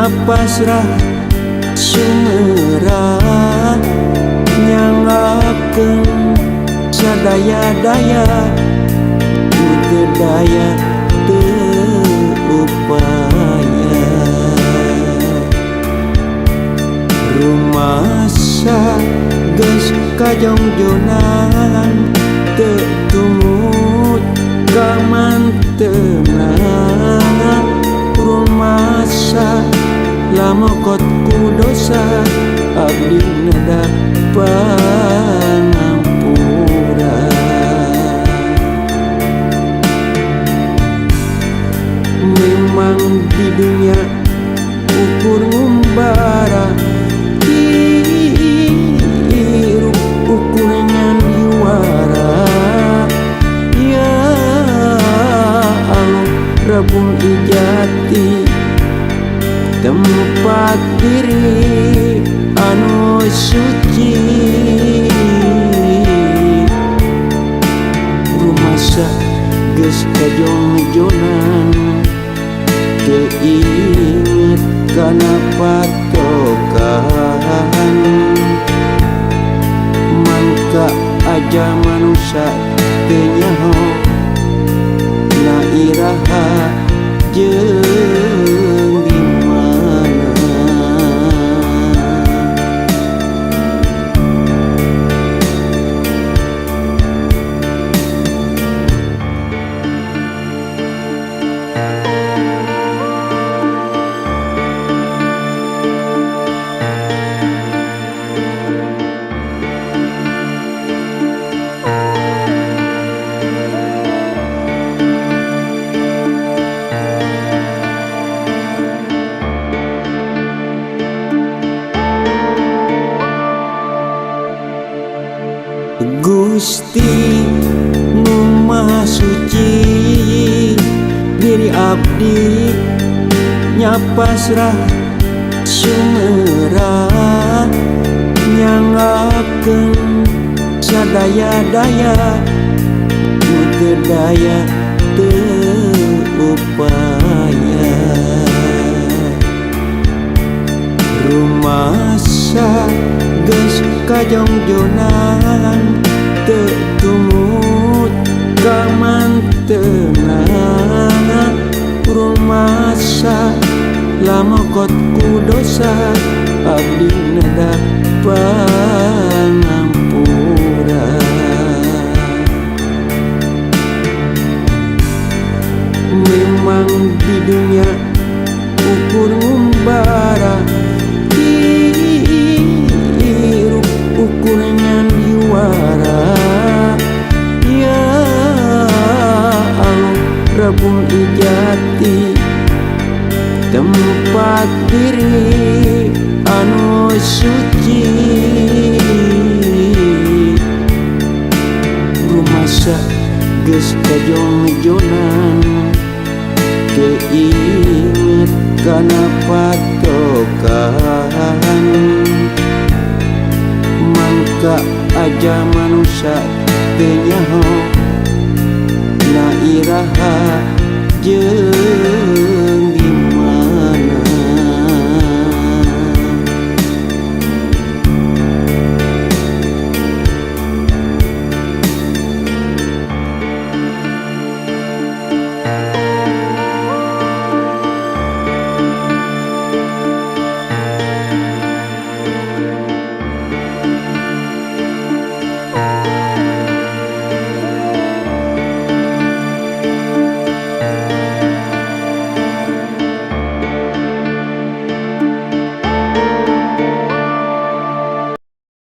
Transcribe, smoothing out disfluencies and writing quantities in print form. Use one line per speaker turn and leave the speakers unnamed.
nya pasrah sumerah nyanggakeun sadaya-daya teu daya teu upaya. Rumasa geus kajongjonan teu tumut ka mantena. Rumasa lamokot ku dosa abdi neda pangampura. Memang di dunia ukur ngumbara, hirup ukur nyandiwara. Ya Allah Rabbul Ijati, tempat diri anu suci. Rumasa geus kajongjonan teu inget kana patokan. Mangka aja manusia teu nyaho na iraha jeung di mana. Gusti nu Maha Suci, diri abdi nya pasrah sumerah nyanggakeun sadaya-daya nu teu daya teu upaya. Rumasa geus kajongjonan teu tumut ka mantena. Rumasa lamokot ku dosa abdi neda pangampura. Memang di dunia ukur ngumbara, hirup ukur nyandiwara. Ya Allah Rabbul Ijati, tempat diri anu suci. Rumasa geus kajongjonan teu inget kana patokan. Mangka aja manusia teu nyaho na iraha jeung